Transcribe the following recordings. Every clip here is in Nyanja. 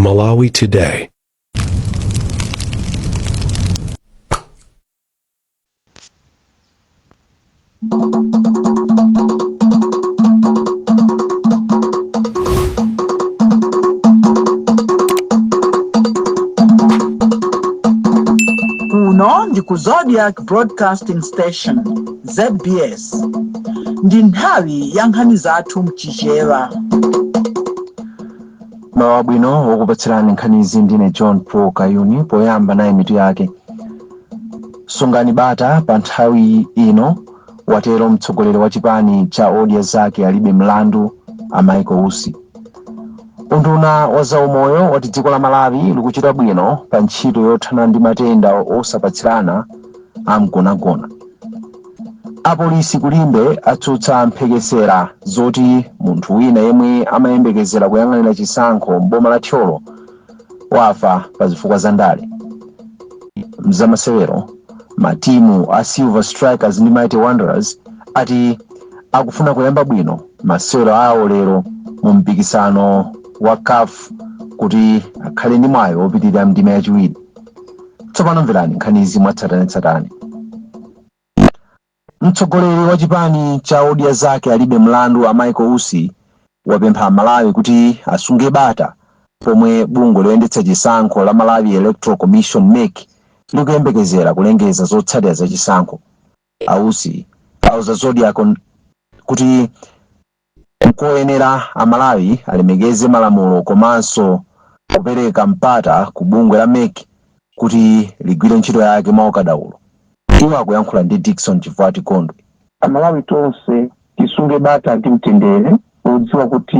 Malawi Today. Kuno ndi ku Zodiak Broadcasting Station, ZBS. Ndi nthawi ya nkhani zathu mChichewa. Mawa bwino, wokupatsirani nkhanizi ndine John Paul Kayuni. Poyamba nayi mitu yake. Sungani bata pa nthawi ino, watero mtsogoleri wa chipani cha Odya Zake Alibe Mlandu a Michael Usi. Unduna wa zaumoyo wati dziko la Malawi likuchita bwino pa ntchito yothana ndi matenda osapatsirana amgonagona. Apolisi kuLimbe atsutsa mphekesera zoti munthu wina yemwe amayembekezera kuyang'anira chisankho m'boma la Thyolo wafa pa zifukwa za ndale. Mzamasewero, matimu a Silver Strikers ndi Mighty Wanderers ati akufuna kuyamba bwino masewero awo lero mu mpikisano wa CAF kuti akhale ndi mwayi wopitirira mndime yachiwiri. Tsopano mverani nkhanizi mwatsatanetsatane. Mtsogoleri wa chipani cha Odya Zake Alibe Mlandu a Michael Usi wapempha Amalawi kuti asunge bata pomwe bungwe loyendetsa chisankho la Malawi Electoral Commission, MEC, likuyembekezera kulengeza zotsatira za chisankho. A Usi auza Zodiak kuti nkoyenera Amalawi alemekeze malamulo komanso kupereka mpata ku bungwe la MEC kuti ligwire ntchito yake mwaukadaulo. Iwo akuyankhula ndi Dickson Chivwati Gondwe. Amalawi tonse tisunge bata ndi mtendere, podziwa kuti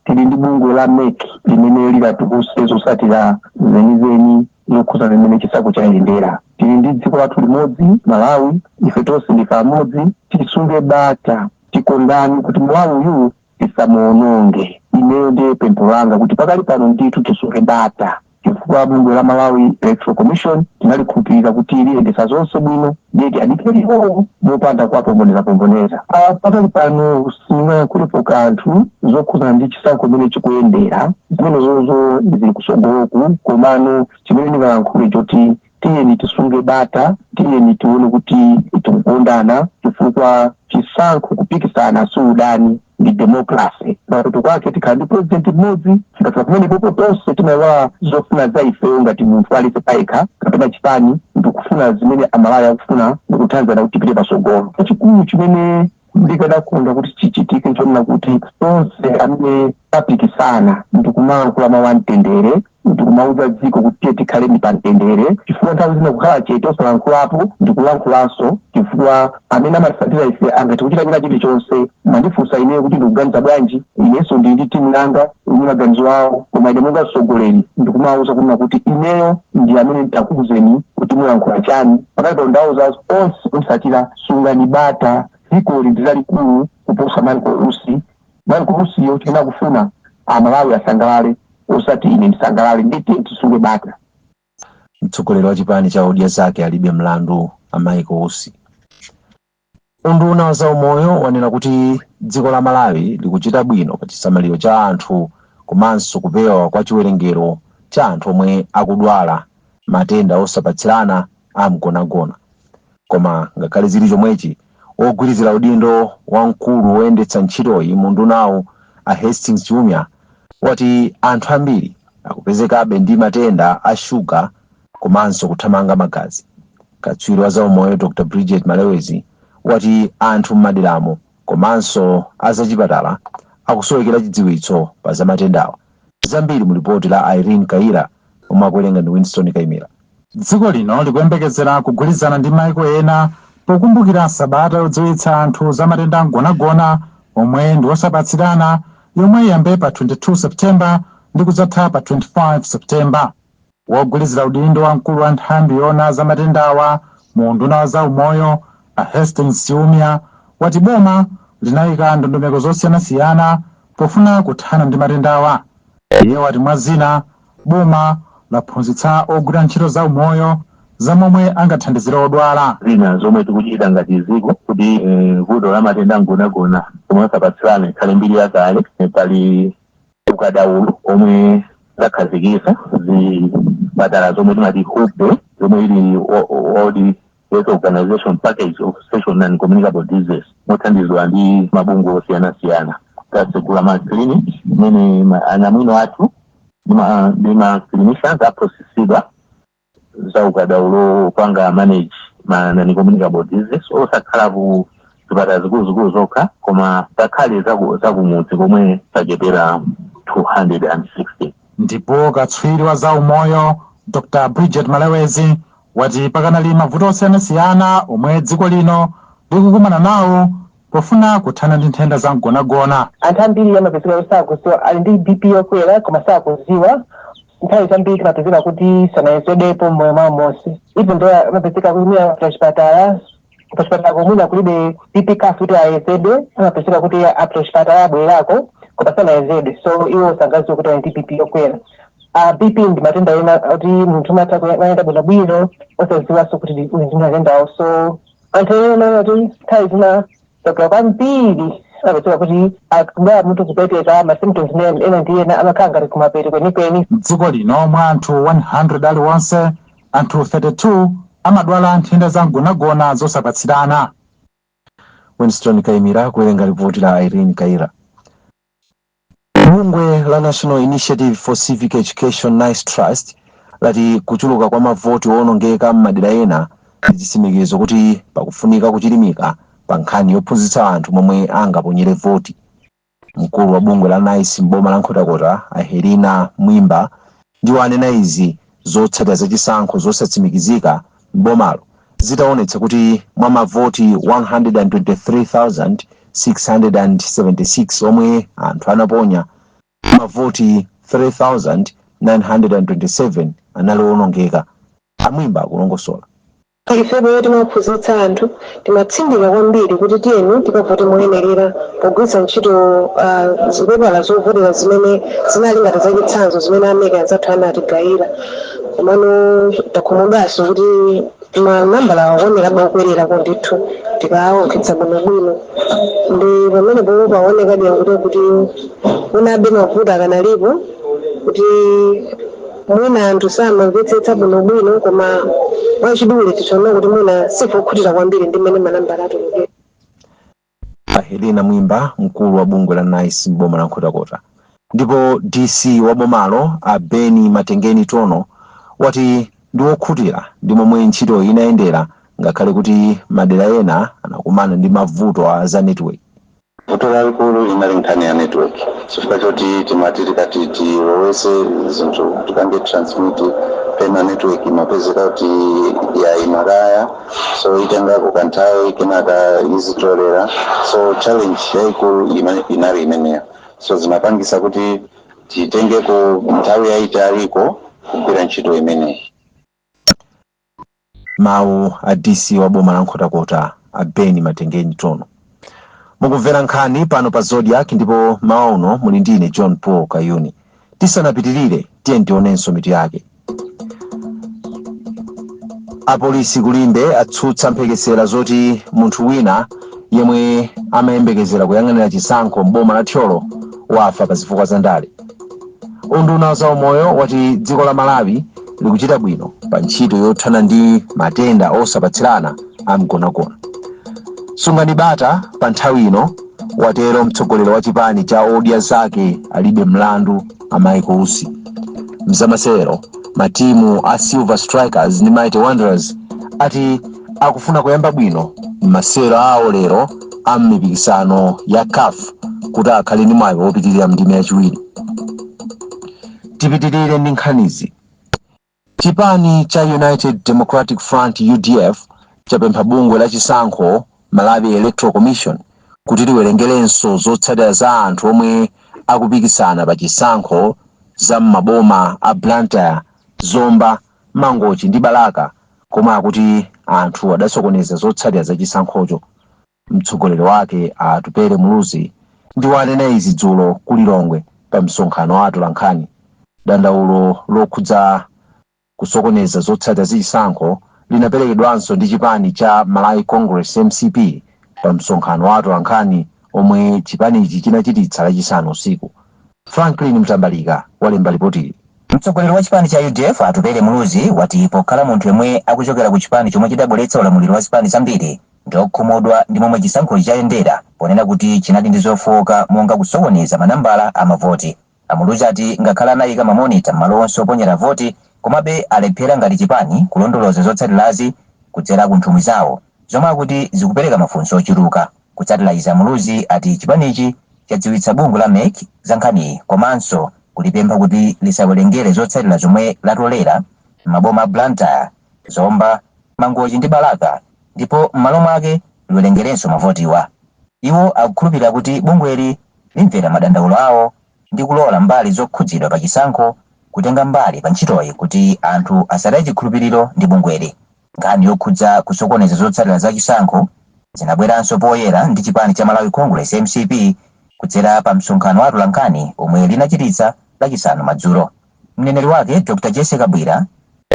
tili ndi bungwe la MEC limene lilatulutse zotsatira zenizeni zokhudzana mmene chisankho chayendera. Tili ndi dziko lathu limodzi, Malawi. Ife tonse ndife amodzi. Tisunge bata, tikondani kuti Malawi uyu tisamuononge. Ineyo ndiye pempho langa kuti pakali pano ndithu tisunge bata, chifukwa bungwe la Malawi Electoral Commission tinalikhulupirira kuti liyendetsa zonse bwino, ndiye tiadikire iwowo mopanda kuwapomboneza. Pakali pano sindingayankhulepo kanthu zokhudzana ndi chisankho chimene chikuyendera. Zimene zozo zili kusogoloku, komano chimene ndingayankhule choti tiyeni tisunge bata, tiyeni tione kuti tikukondana, chifukwa chisankho kupikisana si udani, ndi democracy. Mapeto kwake tikhala ndi president mmodzi. Tikafika kumene popo tonse timayiwala zofuna za ifeyo ngati munthu aliyense payekha kapena chipani, ndikufuna zimene Amalawi akufuna ndikuthandizana kuti tipite pasogolo. Chachikulu chimene ndikadakonda kuti chichitike nchonena kuti tonse amene tapikisana ndikumalankhula mawu amtendere, ndikumauza dziko kuti tiye tikhaleni pa mtendere, chifukwa nthawi zina kukhala chete osalankhulapo ndikulankhulanso, chifukwa amene amatsatira ife angathe kuchita china chilichonse. Mandifunsa ineyo kuti ndikuganiza bwanji, inenso ndili ndi timu yanga ine maganizo awo, koma ine monga mtsogoleri ndikumawuza kunena kuti ineyo ndi amene nditakuuzeni kuti mulankhula chani. Pakali pano ndawuza onse onditsatira, sungani bata, dzikoli ndi lalikulu kuposa Michael Usi. Michael Usiyo chimene akufuna Amalawi asangalale, osati ine ndisangalale, nditi tisunge bata. Mtsogoleri wa chipani cha Odya Zake Alibe Mlandu a Michael Usi. Unduna wa zaumoyo wanena kuti dziko la Malawi likuchita bwino pa chisamaliro cha anthu komanso kupewa kwa chiwerengero cha anthu omwe akudwala matenda osapatsirana amgonagona. Koma ngakhale zili chomwechi, wogwirizira udindo wamkulu woyendetsa ntchitoyi mu undunawu a Hastings Chiumia wati anthu ambiri akupezekabe ndi matenda a shuga komanso kuthamanga magazi. Katswiri wa zaumoyo Dr Bridget Malewezi wati anthu m'maderamo komanso azachipatala akusowekera chidziwitso pa za matendawa. Zambiri mu lipoti la Irene Kaira omwe akuwerenga ndi Winston Kaimira. Dziko lino likuyembekezera kugwirizana ndi maiko ena pokumbukira sabata yodziwitsa anthu za matenda amgonagona omwe ndi osapatsirana, yomwe iyambe pa 22 September ndi kudzatha pa 25 September. Wogwirizira udindo wamkulu wa nthambi yoona za matendawa mu unduna wa zaumoyo a Hastings Chiumia wati boma linayika ndondomeko zosiyanasiyana pofuna kuthana ndi matendawa. Iye wati mwa zina, boma laphunzitsa ogwira ntchito za umoyo za momwe angathandizire odwala. Zina zomwe tikuchita ngati dziko kuti vuto la matenda amgonagona omwe osapatsirana ikhale mbiri yakale, pali ukadaulo omwe Takhazikisa zipatala zomwe timati HUPE, zomwe ili World Health Organization Package of Sexual Non Communicable Diseases, mothandizwa ndi mabungwe osiyanasiyana. Tatsegula ma clinic imene anamwino athu ndi ma clinicians aphunzitsidwa za ukadaulo opanga manage ma non-communicable diseases, osakhala ku zipatala zikuluzikulu zokha koma ngakhale zakumudzi komwe tachepera 260. Ndipo katswiri wa zaumoyo Dr Bridget Malewezi wati pakanali mavuto osiyanasiyana omwe dziko lino likukumana nawo pofuna kuthana ndi nthenda za mgonagona. Anthu ambiri amapezeka kuti sakuziwa ali ndi BP yokwera, koma sakuziwa. Nthawi zambiri timapezeka kuti sanayezedwepo mmoyo mwawo monse, even though amapezeka kuti mwina apita chipatala, pachipatala komwina kulibe BP cuff kuti ayezedwe. Amapezeka kuti apita chipatala, abwererako, koma sanayezedwe, so iwo sangaziwe kuti ali ndi BP yokwera. BP ndi matenda ena kuti munthu umatha kuyenda bwinobwino osaziwanso kuti uli ndi matendawo. So anthu ena kuti nthawi zina takula kwambiri, amapezeka kuti akubwera munthu kupeteka, ma symptoms ena ndi ena amakhala ngati kumapeto kwenikweni. Mdziko lino, mwa anthu 100 aliwonse, anthu 32 amadwala nthenda za mgonagona zosapatsirana. Winston Kaimira kuwerenga ripoti la Irene Kaira. Bungwe la National Initiative for Civic Education, NICE Trust, lati kuchuluka kwa mavoti owonongeka m'madera ena ndi chitsimikizo kuti pakufunika kuchilimika pa nkhani yophunzitsa anthu momwe angaponyere voti. Mkulu wa bungwe la NICE m'boma la Nkhotakota, a Helena Mwimba, ndiwo anena izi zotsatira zachisankho zosatsimikizika m'bomalo zitaonetsa kuti mwa mavoti 123,676 omwe anthu anaponya, mavoti 3927 anali owonongeka. Amwimba akulongosola. Ifeyo timaphunzitsa anthu, timatsindika kwambiri kuti tiyeni tikavote moyenerera pogwiritsa ntchito zipepala zovotera zimene zinali ngati zachitsanzo zimene a MEC anzathu anatigayira. Komano takhumudwanso kuti manambala akuonekabe okwererako ndithu tikawaonkhetsa bwinobwino, ndi pamene pomwe paonekadi kuti munabe mavuto akanalipo, kuti mwina anthu samamvetsetsa bwinobwino. Koma mwachidule tichaona kuti mwina sifokhutira kwambiri ndi mmene manambala atulukira. Helena Mwimba, mkulu wa bungwe la NICE m'boma la Nkhotakota. Ndipo DC wa bomalo, a Beni Matengeni Tono, wati ndi wokhutira ndi momwe ntchito inayendera ngakhale kuti madera ena anakumana ndi mavuto a za network. Vuto lalikulu linali nkhani ya network, chifukwa choti timati tikati tilowese zinthu, tipange transmit, pena network imapezeka kuti yayima kaya, so itengako kanthawi, kenaka izitolera. So challenge yayikulu inali imeneyo, so zimapangisa kuti titengeko nthawi yayitaliko kugwira ntchito imeneyi. Mawu a DC wa boma la Nkhotakota, a Beni Matengeni Tono. Mukumvera nkhani pano pa Zodiak, ndipo mawa uno muli ndine John Paul Kayuni. Tisanapitirire, tiye tionenso mitu yake. Apolisi kuLimbe atsutsa mphekesera zoti munthu wina yemwe amayembekezera kuyang'anira chisankho m'boma la Thyolo wafa pa zifukwa za ndale. Unduna wa zaumoyo wati dziko la Malawi likuchita bwino pa ntchito yothana ndi matenda osapatsirana a mgonagona. Sungani bata pa nthawi ino, watero mtsogoleri wa chipani cha Odya Zake Alibe Mlandu, a Michael Usi. Mzamasewero, matimu a Silver Strikers ndi Mighty Wanderers ati akufuna kuyamba bwino m'masewero awo lero a mmipikisano ya CAF kuti akhale ndi mwayi wopitirira mndime yachiwiri. Tipitirire ndi nkhanizi. Chipani cha United Democratic Front, UDF, chapempha bungwe la chisankho, Malawi Electoral Commission, kuti liwerengerenso zotsatira za anthu omwe akupikisana pa chisankho za m'maboma a Blantyre, Zomba, Mangochi ndi Balaka, komwe akuti anthu adasokoneza zotsatira za chisankhocho. Mtsogoleri wake, a Atupele Muluzi, ndiwo anena izi dzulo ku Lilongwe pa msonkhano wa atolankhani. Dandaulo lokhudza kusokoneza zotsatira zachisankho linaperekedwanso ndi chipani cha Malawi Congress, MCP, pa msonkhano wa atolankhani omwe chipanichi chinachititsa Lachisanu usiku. Franklin Mtambalika walemba ripotili. Mtsogoleri wa chipani cha UDF, Atupele Muluzi, wati pokhala munthu yemwe akuchokera ku chipani chomwe chidabweretsa ulamuliro wa zipani zambiri, ndiokhumudwa ndi momwe chisankho chayendera, ponena kuti chinali ndi zofowoka monga kusokoneza manambala amavoti. Amuluzi ati ngakhale anayika mamonita m'malo onse oponyera voti, komabe alephera ngati chipani kulondoloza zotsatirazi kudzera ku nthumwi zawo, zomwe akuti zikupereka mafunso ochuluka. Kutsatira izi, Amuluzi ati chipanichi chadziwitsa bungwe la MEC za nkhaniyi komanso kulipempha kuti lisawerengere zotsatira zomwe latolera m'maboma a Blantyre, Zomba, Mangochi ndi Balaka, ndipo m'malo mwake liwerengerenso mavotiwa. Iwo akukhulupirira kuti bungweli limvera madandaulo awo ndi kulola mbali zokhudzidwa pa chisankho kutenga mbali pa ntchitoyi kuti anthu asataye chikhulupiriro ndi bungweli. Nkhani yokhudza kusokoneza zotsatira za chisankho zinabweranso poyera ndi chipani cha Malawi Congress, MCP, kudzera pa msonkhano wa atolankhani omwe linachititsa Lachisanu madzulo. Mneneri wake, Dr Jessica Kabwira,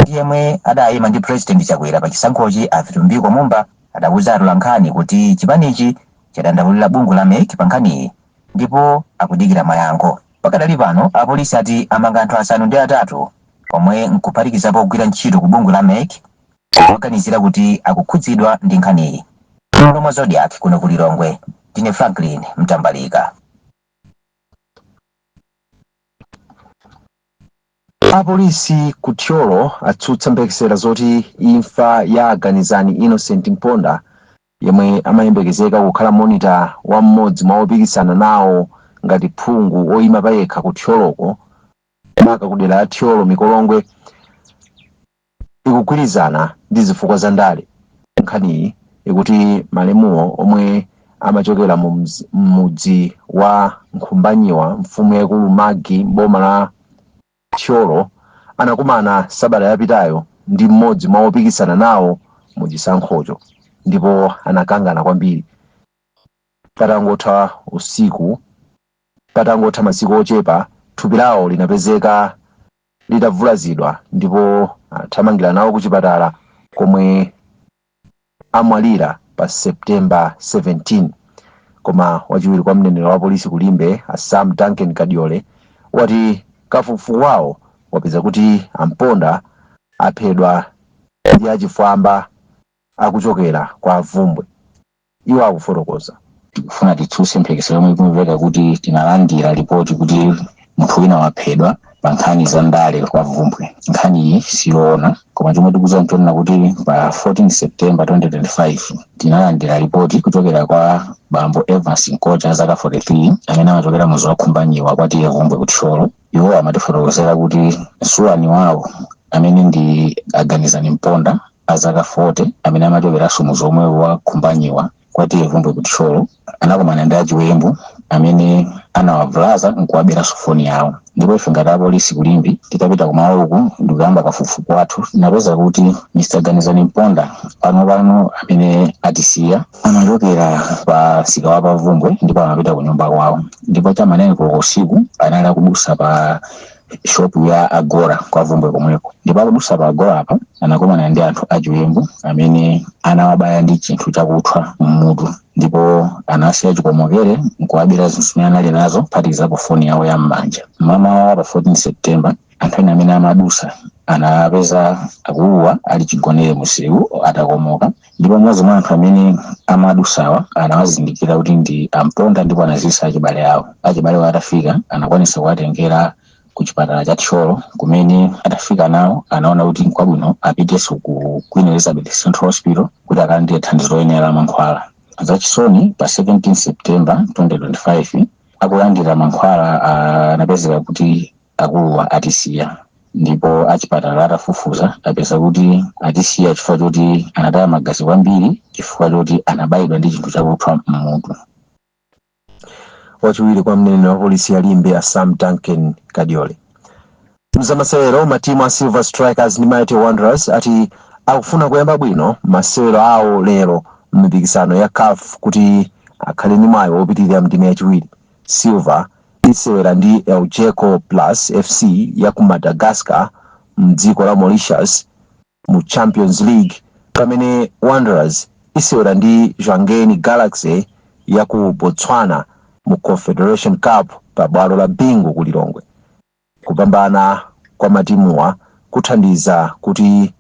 ndi yemwe adayima ndi President Chakwera pa chisankhochi, a Vitumbiko Mumba, adauza atolankhani kuti chipanichi chadandaulira bungwe la MEC pa nkhaniyi ndipo akudikira mayankho. Pakadali pano, apolisi ati amanga anthu 8 omwe nkuphatikizapo ogwira ntchito ku bungwe la MEC, kuwaganizira kuti akukhudzidwa ndi nkhaniyi. M'malo mwa Zodiak kuno ku Lilongwe, ndine Franklin Mtambalika. Apolisi ku Thyolo atsutsa mphekesera zoti imfa ya Ganizani Innocent Mponda, yemwe amayembekezeka kukhala monita wa mmodzi mwa opikisana nawo ngati phungu woyima payekha ku Thyoloko, maka ku dera la Thyolo Mikolongwe, ikugwirizana ndi zifukwa za ndale. Nkhaniyi ikuti malemuwo, omwe amachokera mu mudzi wa Nkhumbanyiwa, mfumu yaikulu Magi, boma la Thyolo, anakumana sabata yapitayo ndi mmodzi mwa opikisana nawo mu chisankhocho ndipo anakangana kwambiri. Patangotha masiku ochepa, thupi lawo linapezeka litavulazidwa ndipo athamangira nawo ku chipatala komwe amwalira pa September 17. Koma wachiwiri kwa mneneri wa polisi ku Limbe, Sam Duncan Kadiole, wati kafukufuku wawo wapeza kuti Amponda aphedwa ndi achifwamba akuchokera kwa Avumbwe. Iwo akufotokoza. Tikufuna titsutse mphekesera yomwe ikumveka kuti tinalandira ripoti kuti munthu wina waphedwa pa nkhani za ndale kwa Vumbwe. Nkhani iyi siyoona, koma chomwe tikudziwa nchonena kuti pa 14 September 2025 tinalandira ripoti kuchokera kwa bambo Evans Nkocha, zaka 43, amene amachokera muzi wa Khumbanyiwa kwa T/A Vumbwe ku Thyolo. Iwo amatifotokozera kuti msuwani wawo, amene ndi Aganizani Mponda, azaka 40, amene amachokeranso muzi omwe wa Khumbanyiwa kwa T/A Vumbwe ku Thyolo, anakumana ndi achiwembu amene anawavulaza nkuwaberanso foni yawo. Ndipo ife ngati apolisi ku Limbe titapita kumalo uku ndikuyamba kafukufuku wathu, tinapeza kuti Mr Ganizani Mponda, pano amene atisiya, amachokera pa msika wa Pavumbwe ndipo amapita ku nyumba kwawo. Ndipo chamanene koloko usiku anali akudusa pa shopu ya Agora kwa Vumbwe komweko, ndipo akudusa pa Agora apa anakumana ndi anthu achiwembu amene anawabaya ndi chinthu chakuthwa mmutu ndipo anasiya chikomokere nkuwabera zinthu zimene anali nazo, kuphatikizapo foni yawo ya m'manja. Mamawa pa 14 September, anthu ena amene amadusa anapeza akuluwa ali chigonere msewu atakomoka, ndipo mmodzi mwa anthu amene amadusawa anawazindikira kuti ndi Amponda ndipo anadziwitsa achibale awo. Achibale awo atafika anakwanisa kuwatengera ku chipatala cha Thyolo, kumene atafika nawo anaona kuti nkwabwino apitenso ku Queen Elizabeth Central Hospital kuti akalandire thandizo loyenera la mankhwala. Zachisoni, pa 17 September 2025 akulandira mankhwala anapezeka kuti akuluwa atisiya, ndipo achipatala atafufuza apeza kuti atisiya chifukwa choti anataya magazi kwambiri chifukwa choti anabayidwa ndi chinthu chakuthwa mmutu. Wachiwiri kwa mneneri wa polisi ya Limbe, a Sam Duncan Kadiole. Mzamasewero, matimu a Silver Strikers ndi Mighty Wanderers ati akufuna kuyamba bwino masewero awo lero m'mipikisano ya CAF kuti akhale ndi mwayi wopitirira mndime yachiwiri. Silver isewera ndi Elgeco Plus FC ya ku Madagascar mdziko la Mauritius mu Champions League, pamene Wanderers isewera ndi Jwaneng Galaxy ya ku Botswana mu Confederation Cup pa bwalo la Bingu ku Lilongwe. Kupambana kwa matimuwa kuthandiza kuti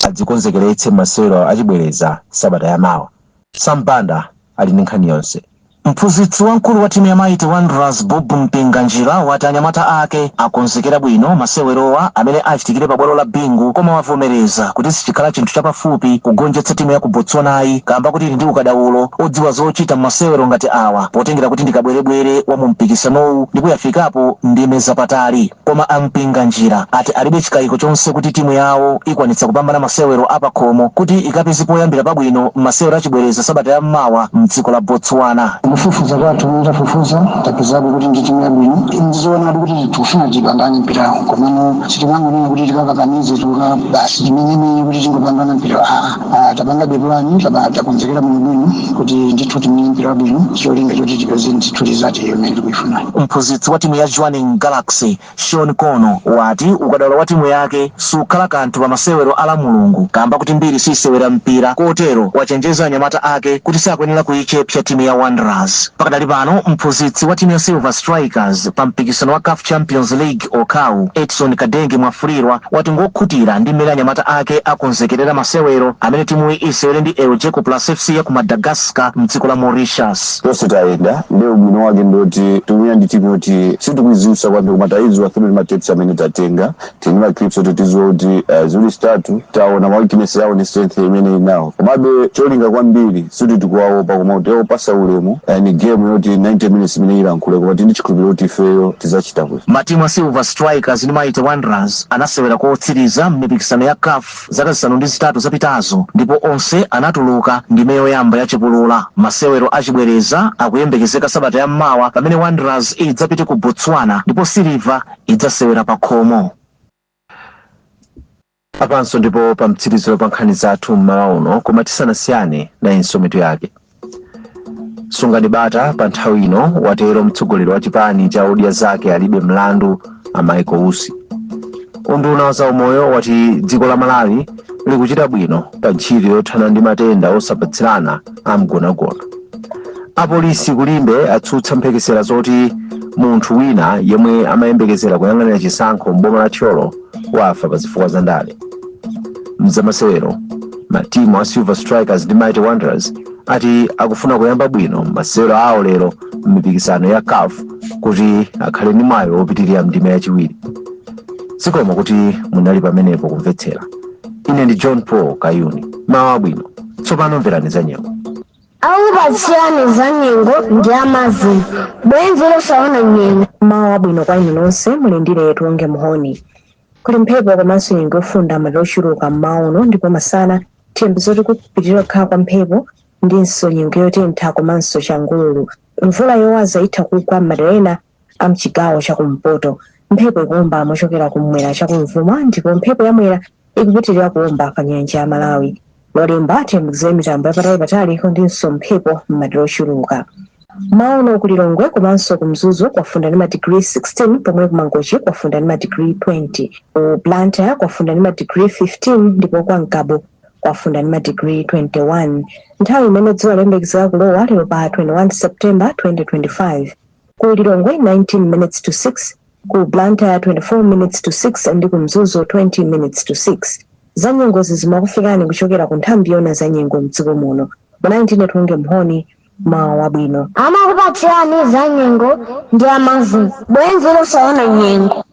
adzikonzekeretse masewero achibwereza sabata yamawa. Sampanda ali ndi nkhani yonse. Mphunzitsi wamkulu wa timu ya Mighty Wanderers, Bob Mpinganjira, wati anyamata ake akonzekera bwino masewerowa amene achitikire pa bwalo la Bingu, koma wavomereza kuti sichikhala chinthu chapafupi kugonjetsa timu ya ku Botswanayi kamba kuti ili ndi ukadaulo odziwa zochita masewero ngati awa, potengera kuti ndi kabwerebwere wa mu mpikisanowu ndipo yafikapo ndime zapatali. Koma a Mpinganjira ati alibe chikayiko chonse kuti timu yawo ikwanitsa kupambana masewero apakhomo kuti ikapeze poyambira pabwino masewero achibwereza sabata yammawa mdziko la Botswana. Kufufuza kwathu, tafufuza, tapezapo kuti ndi timu yabwino. Ndizoonadi kuti tikufuna tipambane mpirawo, komano sitimangonena kuti tikakakamize tuka basi timenyemenye kuti tingopambana mpira. Aa, tapangabe pulani, takonzekera bwinobwino kuti ndithu timenye mpira wabwino, cholinga choti tipeze ndithu result imene tikuifuna. Mphunzitsi wa timu ya Jwaneng Galaxy, Sean Kono, wati ukadaulo wa timu yake sukhala kanthu pa masewero ala Mulungu kamba kuti mbiri sisewera mpira, kotero wachenjeza anyamata ake kuti sakuyenera kuichepsa timu ya Wanderers. Pakadali pano, mphunzitsi wa timu ya Silver Strikers pa mpikisano wa CAF Champions League okhawu, Edson Kadenge Mwafulirwa, wati ngokhutira ndi mmene anyamata ake akonzekerera masewero amene timuyi isewere ndi Elgeco Plus FC ya ku Madagascar mdziko la Mauritius. Tonse tayenda ndi ubwino wake ndoti tikumenya ndi timu yoti sitikuidziwisa kwambiri, koma taidziwa through ma tapes amene tatenga. Tini ma clips oti tidziwa kuti ziwiri zitatu taona ma weakness yawo ndi strength imene inawo. Komabe cholinga kwambiri sikuti tikuwaopa, koma kuti opasa ulemu. Ni game yoti 90 minutes imene ilankhule, koma tindi chikhulupiriro kuti ifeyo tidzachita bwino. Matimu a Silver Strikers ndi Mighty Wanderers anasewera kotsiriza m'mipikisano ya CAF zaka 8 zapitazo, ndipo onse anatuluka ndime yoyamba ya chipulula. Masewero achibwereza akuyembekezeka sabata yammawa pamene Wanderers idzapite ku Botswana ndipo Silver idzasewera pa khomo. Apanso ndipo pa mtsiriziro pa nkhani zathu mmawa uno, koma tisanasiyane nayinso mitu yake. Sungani bata pa nthawi ino, watero mtsogoleri wa chipani cha Odya Zake Alibe Mlandu a Michael Usi. Unduna wa zaumoyo wati dziko la Malawi likuchita bwino pa ntchito yothana ndi matenda osapatsirana a mgonagona. Apolisi kuLimbe atsutsa mphekesera zoti munthu wina yemwe amayembekezera kuyang'anira chisankho m'boma la Thyolo wafa pa zifukwa za ndale. Mzamasewero, matimu a Silver Strikers ndi Mighty Wanderers ati akufuna kuyamba bwino masewero awo lero m'mipikisano ya CAF kuti akhale ndi mwayi wopitirira mndime yachiwiri. Zikomo kuti munali pamenepo kumvetsera. Ine ndi John Paul Kayuni. Mawa abwino. Tsopano mverani za nyengo. Akupatsirani za nyengo ndi amazi bwenzi losaona nyengo. Mawa wabwino kwa inu nonse. Mulindire Tionge Muhoni. Kuli mphepo komanso nyengo yofunda madera ochuluka mmawa uno, ndipo masana tiyembekezere kuti kupitirira kukhala kwa mphepo ndinso nyengo yotentha komanso changululu. Mvula yowaza itha kugwa m'madera ena a mchigawo chakumpoto. Mphepo ikuwomba mochokera kumwera chakumvuma, ndipo mphepo yamwera ikupitirira kuwomba pa nyanja ya Malawi. Lolemba tiyembekezere mitambo yapatali ndinso mphepo m'madera ochuluka. Mmawa uno ku Lilongwe komanso ku Mzuzu kwafunda ndi madigiri 16, pomwe ku Mangochi kwafunda ndi madigiri 20, ku Blantyre kwafunda ndi madigiri 15, ndipo kwa Ngabu kwafunda ndi madigiri 21. Nthawi imene dzuwa layembekezeka kulowa lero pa 21 September 2025: ku Lilongwe 19 minutes to 6, ku Blantyre 24 minutes to 6, ndi ku Mzuzu 20 minutes to 6. Za nyengozi zimakufikani kuchokera ku nthambi yona za nyengo mdziko muno. Mwana ndine Tonge Mhoni. Mawa wabwino. Amakupatsirani za nyengo ndi amazi bwenzi losaona nyengo.